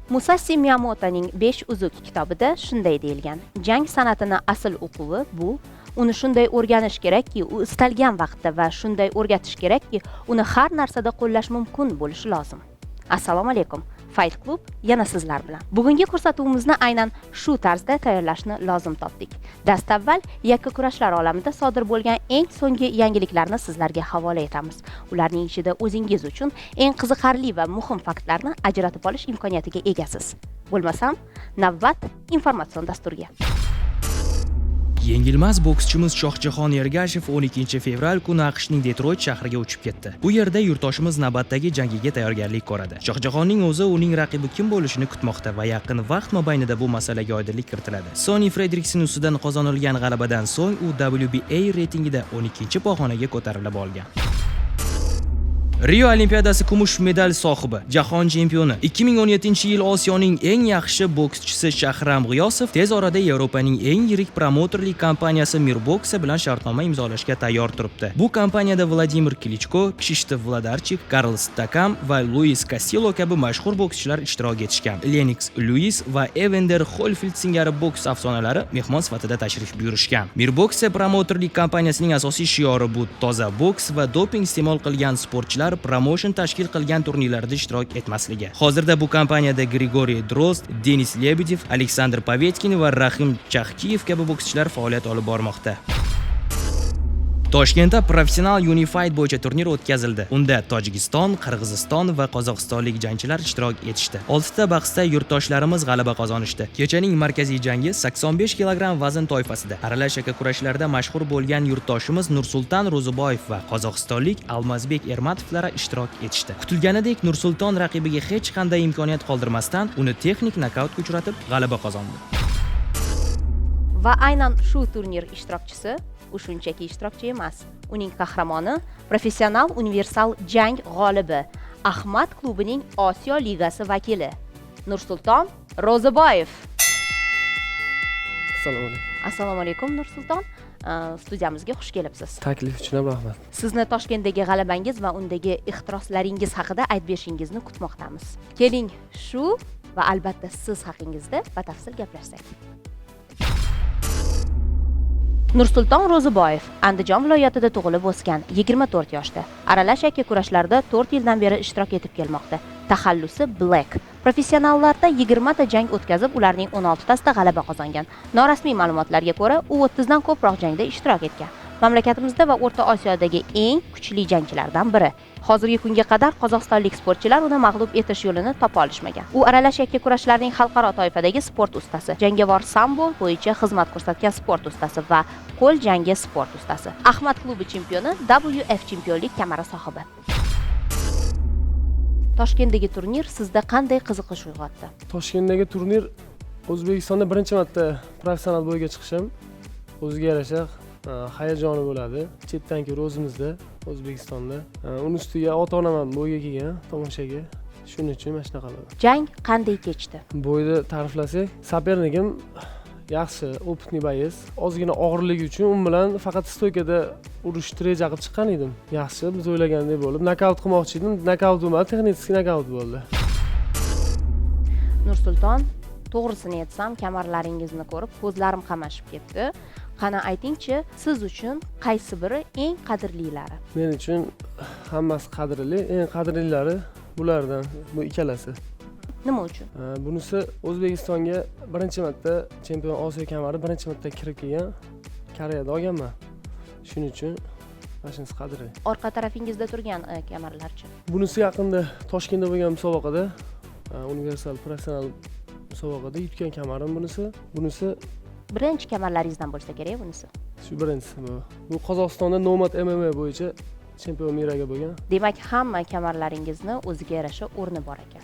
Musasi Miyamotoning "Besh uzuk" kitobida shunday deyilgan: "Jang san'atini asl o'quvi bu uni shunday o'rganish kerakki, u istalgan vaqtda va shunday o'rgatish kerakki, uni har narsada qo'llash mumkin bo'lishi lozim". Assalomu alaykum! Fight Club yana sizlar bilan. Bugungi ko'rsatuvimizni aynan shu tarzda tayyorlashni lozim topdik. Dastavval yakkakurashlar olamida sodir bo'lgan eng so'nggi yangiliklarni sizlarga havola etamiz. Ularning ichida o'zingiz uchun eng qiziqarli va muhim faktlarni ajratib olish imkoniyatiga egasiz. Bo'lmasam, navbat informatsion dasturga. Yengilmas bokschimiz Shohjahon Ergashev 12 fevral kuni AQShning Detroyt shahriga uchib ketdi. Bu yerda yurtdoshimiz navbatdagi jangiga tayyorgarlik ko'radi. Shohjahonning o'zi uning raqibi kim bo'lishini kutmoqda va yaqin vaqt mobaynida bu masalaga oydinlik kiritiladi. Soni Fredrikson ustidan qozonilgan g'alabadan so'ng u WBA reytingida 12 pog'onaga ko'tarilib olgan. Rio Olimpiadasi kumush medal sohibi, jahon chempioni, 2017-yil Osiyoning eng yaxshi bokschisi Shahram G'iyosov tez orada Yevropaning eng yirik promouterlik kompaniyasi Mirboxe bilan shartnoma imzolashga tayyor turibdi. Bu kompaniyada Vladimir Klichko, Kshishtof Vladarchik, Karl Stakam va Luis Castillo kabi mashhur bokschilar ishtirok etishgan. Lennox Lewis va Evender Holfield singari boks afsonalari mehmon sifatida tashrif buyurishgan. Mirboxe promouterlik kompaniyasining asosiy shiori bu toza boks va doping iste'mol qilgan sportchilar promotion tashkil qilgan turnirlarda ishtirok etmasligi. Hozirda bu kompaniyada Grigoriy Drozd, Denis Lebedev, Aleksandr Povetkin va Rahim Chaxkiyev kabi bokschilar faoliyat olib bormoqda. Toshkentda professional Unified bo'yicha turnir o'tkazildi. Unda Tojikiston, Qirg'iziston va Qozog'istonlik jangchilar ishtirok etishdi. Oltita bahsda yurtdoshlarimiz g'alaba qozonishdi. Kechaning markaziy jangi 85 kg vazn toifasida aralash kurashlarda mashhur bo'lgan yurtdoshimiz Nursulton Ro'ziboyev va qozog'istonlik Almazbek Ermatovlar ishtirok etishdi. Kutilganidek, Nursulton raqibiga hech qanday imkoniyat qoldirmasdan uni texnik nokautga uchratib, g'alaba qozondi. Va aynan shu turnir ishtirokchisi, u shunchaki ishtirokchi emas, uning qahramoni professional universal jang g'olibi, Ahmad klubining Osiyo ligasi vakili Nursulton Ro'ziboyev. Assalomu alaykum. Assalomu alaykum, Nursulton. Studiyamizga xush kelibsiz. Taklif uchun ham rahmat. Sizni Toshkentdagi g'alabangiz va undagi ehtiroslaringiz haqida aytib berishingizni kutmoqdamiz. Keling, shu va albatta siz haqingizda batafsil gaplashsak. Nursulton Ro'ziboyev Andijon viloyatida tug'ilib o'sgan, 24 yoshda. Aralash yakka kurashlarda 4 yildan beri ishtirok etib kelmoqda. Taxallusi Black. Professionallarda 20 ta jang o'tkazib, ularning 16 tasida g'alaba qozongan. Norasmiy ma'lumotlarga ko'ra, u 30 dan ko'proq jangda ishtirok etgan. Mamlakatimizda va O'rta Osiyodagi eng kuchli jangchilardan biri. Hozirgi kunga qadar qozog'istonlik sportchilar uni mag'lub etish yo'lini topa olishmagan. U aralash yakka kurashlarning xalqaro toifadagi sport ustasi, jangovar sambo bo'yicha xizmat ko'rsatgan sport ustasi va qo'l jangi sport ustasi. Ahmad klubi chempioni, WF chempionlik kamari sohibi. Toshkentdagi turnir sizda qanday qiziqish uyg'otdi? Toshkentdagi turnir O'zbekistonda birinchi marta professional бой ga chiqishim. O'ziga yarasha hayajoni bo'ladi. Chetdan ko'ra o'zimizda, O'zbekistonda. Uni ustiga ota onam ham бой ga kelgan tomoshaga. Shuning uchun mana shunaqa bo'ladi. Jang qanday kechdi? Бой ni ta'riflasak, соперник im yaxshi, опытный боец. Ozgina og'irligi uchun u bilan faqat стойка da urushni reja qilib chiqqan edim. Yaxshi, biz o'ylagandek bo'lib, nokaut qilmoqchi edim, nokaut bo'lmadi, texnik nokaut bo'ldi. Nursulton, to'g'risini aytsam, kamarlaringizni ko'rib ko'zlarim qamashib ketdi. Qani, aytingchi, siz uchun qaysi biri eng qadrlilari? Men uchun hammasi qadrli, eng qadrlilari bulardan, bu ikkalasi. Nima uchun? Bunisi O'zbekistonga birinchi marta chempion Osiyo kamari birinchi marta kirib kelgan. Koreyada olganman. Shuning uchun mana shunisi qadrli. Orqa tarafingizda turgan kamarlarchi? Bunisi yaqinda Toshkentda bo'lgan musobaqada, universal professional musobaqada yutgan kamarim bunisi. Bunisi Birinchi kamarlaringizdan bo'lsa kerak bunisi. Shu birinchisi bu. Bu Qozog'istonda Nomad MMA bo'yicha чемпион мира ga bo'lgan. Demak, hamma kamarlaringizni o'ziga yarasha o'rni bor ekan.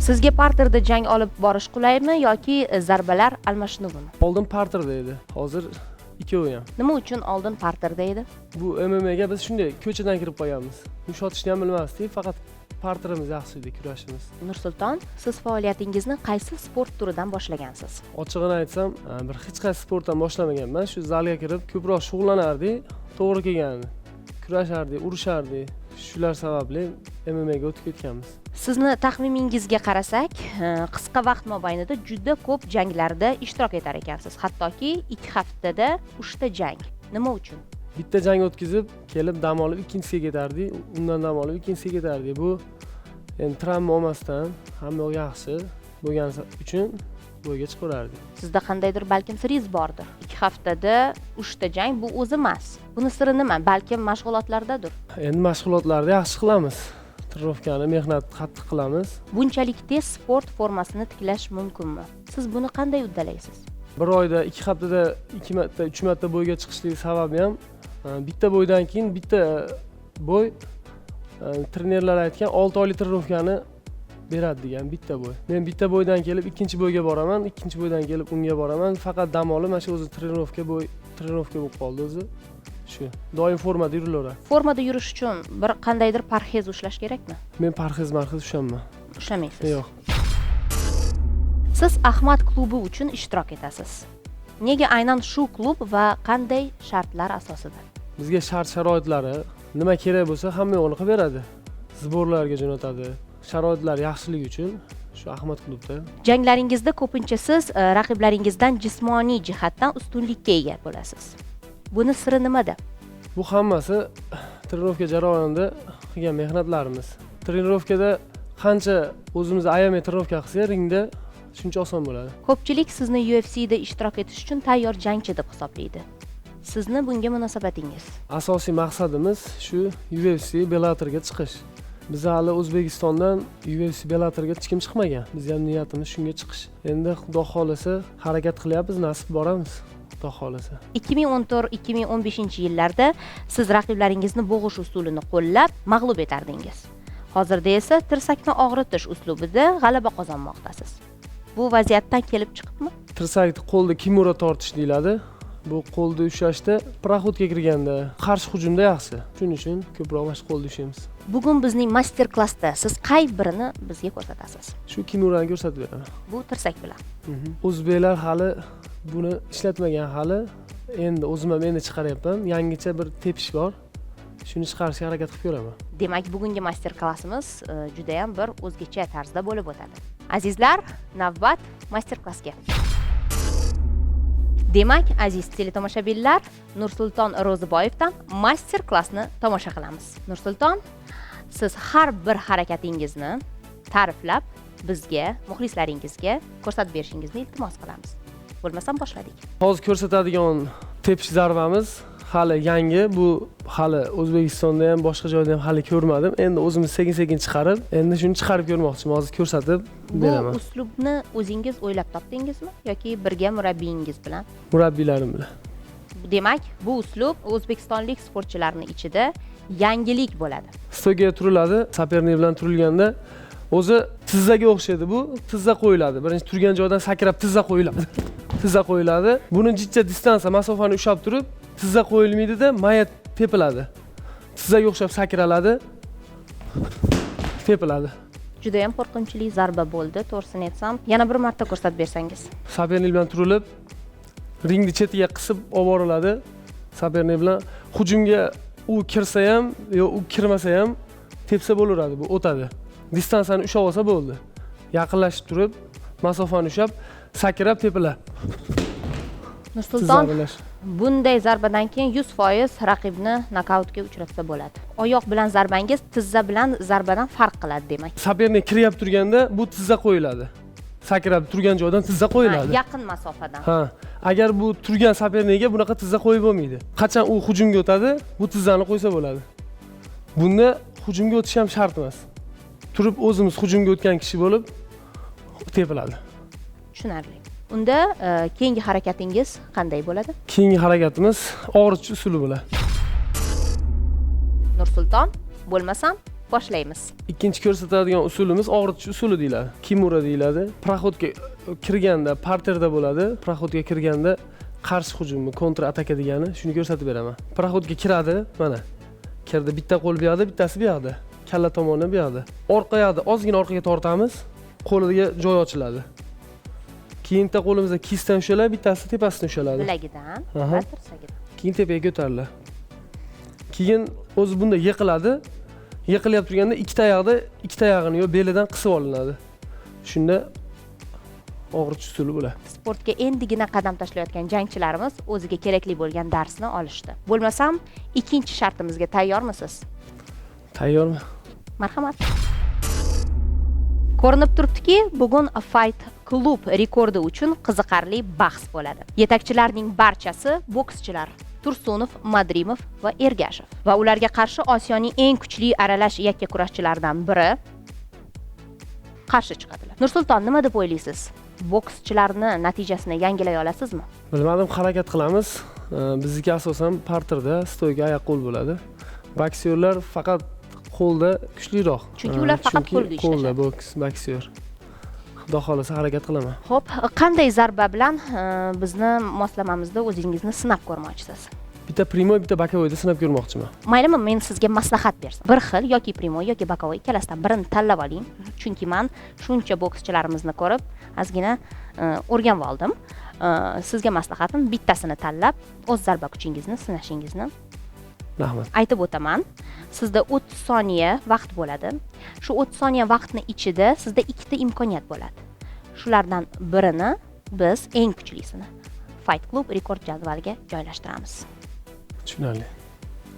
Sizga parterda jang olib borish qulaymi yoki zarbalar almashinuvimi? Oldin parterda edi, hozir ikkovi ham. Nima uchun oldin parterda edi? Bu MMAga biz shunday ko'chadan kirib qolganmiz. Musht otishni ham bilmasdik, faqat parterimiz yaxshi edi, kurashimiz. Nursulton, siz faoliyatingizni qaysi sport turidan boshlagansiz? Ochig'ini aytsam, bir hech qaysi sportdan boshlamaganman. Shu zalga kirib ko'proq shug'ullanardik, to'g'ri kelgandi. Kurashardik, urushardik. Shular sababli MMAga o'tib ketganmiz. Sizni taxminingizga qarasak, qisqa vaqt mobaynida juda ko'p janglarda ishtirok etar ekansiz. Hattoki 2 haftada 3 ta jang. Nima uchun? Bitta jang o'tkazib, kelib dam olib ikkinchisiga ketardik, undan dam olib ikkinchisiga ketardik. Bu endi travma olmasdan hamma yoq yaxshi bo'lgani uchun bo'yga chiqaverardik. Sizda qandaydir balkim siringiz bordir. 2 haftada 3 ta jang bu o'zi emas. Buni siri nima? Balkim mashg'ulotlardadir. Endi mashg'ulotlarni yaxshi qilamiz. Trenirovkani mehnat qattiq qilamiz. Bunchalik tez sport formasini tiklash mumkinmi? Siz buni qanday uddalaysiz? Bir oyda 2 haftada 2 marta, 3 marta bo'yga chiqishlik sababi ham bitta bo'ydan keyin bitta bo'y, trenerlar aytgan 6 oylik trenirovkani beradi degan bitta bo'y. Men bitta bo'ydan kelib ikkinchi bo'yga boraman, ikkinchi bo'ydan kelib unga boraman. Faqat dam olib mana shu o'zi trenirovka bo'y, trenirovka bo'lib qoldi o'zi. Shu doim formada yurilaveradi. Formada yurish uchun bir qandaydir parhez ushlash kerakmi? Men parhez marhez ushlamayman. Ushlamaysiz? Yo'q. Siz Ahmad klubi uchun ishtirok etasiz. Nega aynan shu klub va qanday shartlar asosida? Bizga shart sharoitlari nima kerak bo'lsa hamma yo'g'ini qilib beradi. Zborlarga jo'natadi. Sharoitlar yaxshiligi uchun shu Ahmad klubda. Janglaringizda ko'pincha siz raqiblaringizdan jismoniy jihatdan ustunlikka ega bo'lasiz. Buni siri nimada? Bu hammasi trenirovka jarayonida qilgan mehnatlarimiz. Trenirovkada qancha o'zimizni ayamay trenirovka qilsak, ringda shuncha oson bo'ladi. Ko'pchilik sizni UFCda ishtirok etish uchun tayyor jangchi deb hisoblaydi. Sizni bunga munosabatingiz? Asosiy maqsadimiz shu UFC Bellatorga chiqish. Biz hali O'zbekistondan UFC Bellatorga hech kim chiqmagan. Biz ham niyatimiz shunga chiqish. Endi Xudo xohlasa harakat qilyapmiz, nasib boramiz. Xudo xohlasa. 2014-2015 yillarda siz raqiblaringizni bo'g'ish usulini qo'llab mag'lub etardingiz. Hozirda esa tirsakni og'ritish uslubida g'alaba qozonmoqdasiz. Bu vaziyatdan kelib chiqibmi? Tirsakni qo'lda kimura tortish deyiladi. Bu qo'lda ushlashda proxodga kirganda qarshi hujumda yaxshi. Shuning uchun ko'proq mana shu qo'lda ushlaymiz. Bugun bizning master klassda siz qay birini bizga ko'rsatasiz? Shu kimurani ko'rsatib beraman. Bu tirsak bilan. O'zbeklar hali buni ishlatmagan hali. Endi o'zim ham endi chiqaryapman. Yangicha bir tepish bor. Shuni chiqarishga harakat qilib ko'raman. Demak, bugungi master klassimiz juda ham bir o'zgacha tarzda bo'lib o'tadi. Azizlar, navbat master klassga. Demak, aziz teletomoshabinlar, Nursulton Ro'ziboyevdan master klassni tomosha qilamiz. Nursulton, siz har bir harakatingizni ta'riflab bizga, muxlislaringizga ko'rsatib berishingizni iltimos qilamiz. Bo'lmasam boshladik. Hozir ko'rsatadigan tepish zarbamiz hali yangi, bu hali O'zbekistonda ham boshqa joyda ham hali ko'rmadim. Endi o'zimiz sekin-sekin chiqarib, endi shuni chiqarib ko'rmoqchiman. Hozir ko'rsatib beraman. Bu uslubni o'zingiz o'ylab topdingizmi yoki birga murabbiyingiz bilan? Murabbiylarim bilan. Demak, bu uslub o'zbekistonlik sportchilarning ichida yangilik bo'ladi. Stoyga turiladi, sopernik bilan turilganda o'zi tizzaga o'xshaydi bu, tizza qo'yiladi. Birinchi turgan joydan sakrab tizza qo'yiladi. Tizza qo'yiladi. Buni jicha distansiya, masofani ushlab turib, tizza qo'yilmaydi-da, maya tepiladi. Tizzaga o'xshab sakraladi. Tepiladi. Juda ham qo'rqinchli zarba bo'ldi, to'g'risini aytsam. Yana bir marta ko'rsatib bersangiz. Sopernik bilan turilib, ringni chetiga qisib olib boriladi. Sopernik bilan hujumga u kirsa ham, yo u kirmasa ham tepsa bo'laveradi, bu o'tadi. Distansiyani ushlab olsa bo'ldi. Yaqinlashib turib, masofani ushlab, sakrab tepiladi. Nursulton, bunday zarbadan keyin 100% raqibni nokautga uchratsa bo'ladi. Oyoq bilan zarbangiz tizza bilan zarbadan farq qiladi demak. Sopernik kiryap turganda bu tizza qo'yiladi. Sakrab turgan joydan tizza qo'yiladi. Ha, yaqin masofadan. Ha, agar bu turgan sopernikga bunaqa tizza qo'yib bo'lmaydi. Qachon u hujumga o'tadi, bu tizzani qo'ysa bo'ladi. Bunda hujumga o'tish ham shart emas. Turib o'zimiz hujumga o'tgan kishi bo'lib tepiladi. Tushunarli. Unda keyingi harakatingiz qanday bo'ladi? Keyingi harakatimiz og'ritish usuli bo'ladi. Nursulton, bo'lmasam boshlaymiz. Ikkinchi ko'rsatadigan usulimiz og'ritish usuli deyiladi. Kimura deyiladi. Proxodga kirganda parterda bo'ladi. Proxodga kirganda qarshi hujumni, kontra ataka degani, shuni ko'rsatib beraman. Proxodga kiradi, mana. Kirdi, bitta qo'l bu yoqda, bittasi bu yoqda. Kalla tomoni bu yoqda. Orqa yoqda ozgina orqaga tortamiz, qo'liga joy ochiladi. Keyin bitta qo'limizda kisdan ushaladi, bittasi tepasidan ushaladi. Bilagidan va tirsagidan. Keyin tepaga ko'tariladi. Keyin o'zi bunda yiqiladi. Yiqilyapti turganda ikkita oyog'ida, ikkita oyog'ini yo belidan qisib olinadi. Shunda og'ritish usuli bo'ladi. Sportga endigina qadam tashlayotgan jangchilarimiz o'ziga kerakli bo'lgan darsni olishdi. Bo'lmasam, ikkinchi shartimizga tayyormisiz? Tayyorman. Marhamat. Ko'rinib turibdiki, bugun Fight Club rekordi uchun qiziqarli bahs bo'ladi. Yetakchilarning barchasi bokschilar. Tursunov, Madrimov va Ergashev. Va ularga qarshi Osiyoning eng kuchli aralash yakka kurashchilaridan biri qarshi chiqadilar. Nursulton, nima deb o'ylaysiz? Bokschilarni natijasini yangilay olasizmi? Bilmadim, harakat qilamiz. Bizniki asosan parterda, stoyka oyoq qo'l bo'ladi. Boksyorlar faqat qo'lda kuchliroq. Chunki ular faqat Chunki qo'lda qo'lda ishlashadi. Boksyor. Xudo xohlasa harakat qilaman. Xo'p, qanday zarba bilan bizni moslamamizda o'zingizni sinab ko'rmoqchisiz? Bitta primoy, bitta bokovoyda sinab ko'rmoqchiman. Maylimi, men sizga maslahat bersam. Bir xil yoki primoy yoki bokovoy ikkalasidan birini tanlab oling. Chunki men shuncha bokschilarimizni ko'rib, ozgina o'rganib oldim. Sizga maslahatim bittasini tanlab, o'z zarba kuchingizni sinashingizni Rahmat. aytib o'taman. Sizda 30 soniya vaqt bo'ladi. Shu 30 soniya vaqtni ichida sizda ikkita imkoniyat bo'ladi. Shulardan birini biz eng kuchlisini Fight Club rekord jadvaliga joylashtiramiz. Tushunarli.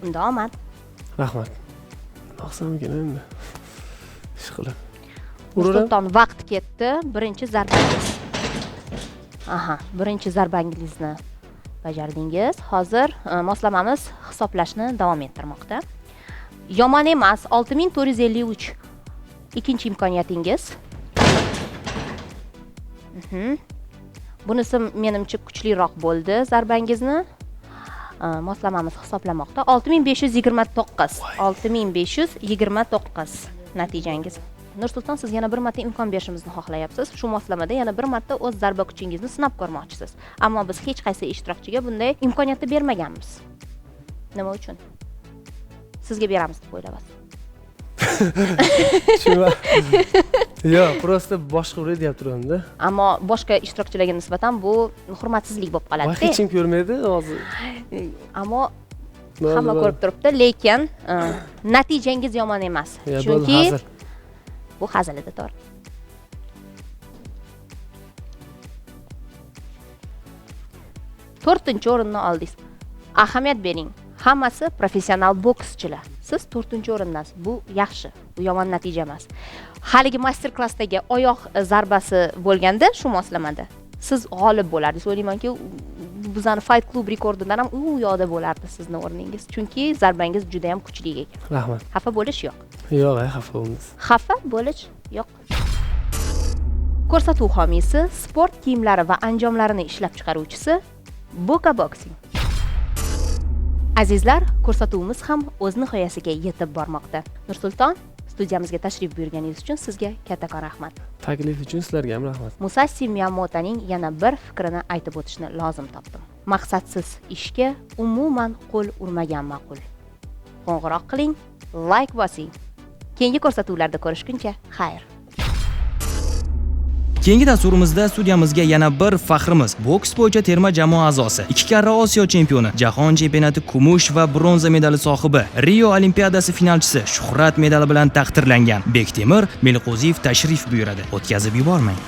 Unda omad. Rahmat. Nima qilsam endi? Ish qilib. Nursulton, vaqt ketdi. Birinchi zarbangiz. Aha, birinchi zarbangizni bajardingiz. Hozir moslamamiz hisoblashni davom ettirmoqda. Yomon emas, 6453. Ikkinchi imkoniyatingiz. Bunisi menimcha kuchliroq bo'ldi zarbangizni. Moslamamiz hisoblamoqda. 6529. 6529 natijangiz. Nursulton, siz yana bir marta imkon berishimizni xohlayapsiz. Shu moslamada yana bir marta o'z zarba kuchingizni sinab ko'rmoqchisiz. Ammo biz hech qaysi ishtirokchiga bunday imkoniyatni bermaganmiz. Nima uchun? Sizga beramiz deb o'ylayapsiz. Yo'q, просто boshqa uray deyap turibman-da. Ammo boshqa ishtirokchilarga nisbatan bu hurmatsizlik bo'lib qoladi. Hech kim ko'rmaydi hozir. Ammo Bo'ldi, hamma bo'ldi. ko'rib turibdi, lekin natijangiz yomon emas. Ya, bo'ldi, Chunki hazil. bu hazil edi, to'g'ri. To'rtinchi o'rinni oldingiz. Ahamiyat bering. Hammasi professional bokschilar. Siz to'rtinchi o'rindasiz. Bu yaxshi, bu yomon natija emas. Haligi master klassdagi oyoq zarbasi bo'lganda shu moslamada siz g'olib bo'lardingiz. O'ylaymanki, bizani Fight Club rekordidan ham u yoqda bo'lardi sizni o'rningiz. Chunki zarbangiz juda ham kuchli ekan. Rahmat. Xafa bo'lish yo'q. Yo'q, xafa bo'lmaysiz. Xafa bo'lish yo'q. Ko'rsatuv homiysi sport kiyimlari va anjomlarini ishlab chiqaruvchisi Boka Boxing. Azizlar, ko'rsatuvimiz ham o'z nihoyasiga yetib bormoqda. Nursulton, studiyamizga tashrif buyurganingiz uchun sizga kattakon rahmat. Taklif uchun sizlarga ham rahmat. Musashi Miyamotoning yana bir fikrini aytib o'tishni lozim topdim. Maqsadsiz ishga umuman qo'l urmagan ma'qul. Qo'ng'iroq qiling, like bosing. Keyingi ko'rsatuvlarda ko'rishguncha xayr. Keyingi dasturimizda studiyamizga yana bir faxrimiz, boks bo'yicha terma jamoa a'zosi, 2 karra Osiyo chempioni, Jahon chempionati kumush va bronza medali sohibi, Rio Olimpiadasi finalchisi, shuhrat medali bilan taqdirlangan Bektemir Meliqo'ziyev tashrif buyuradi. O'tkazib yubormang.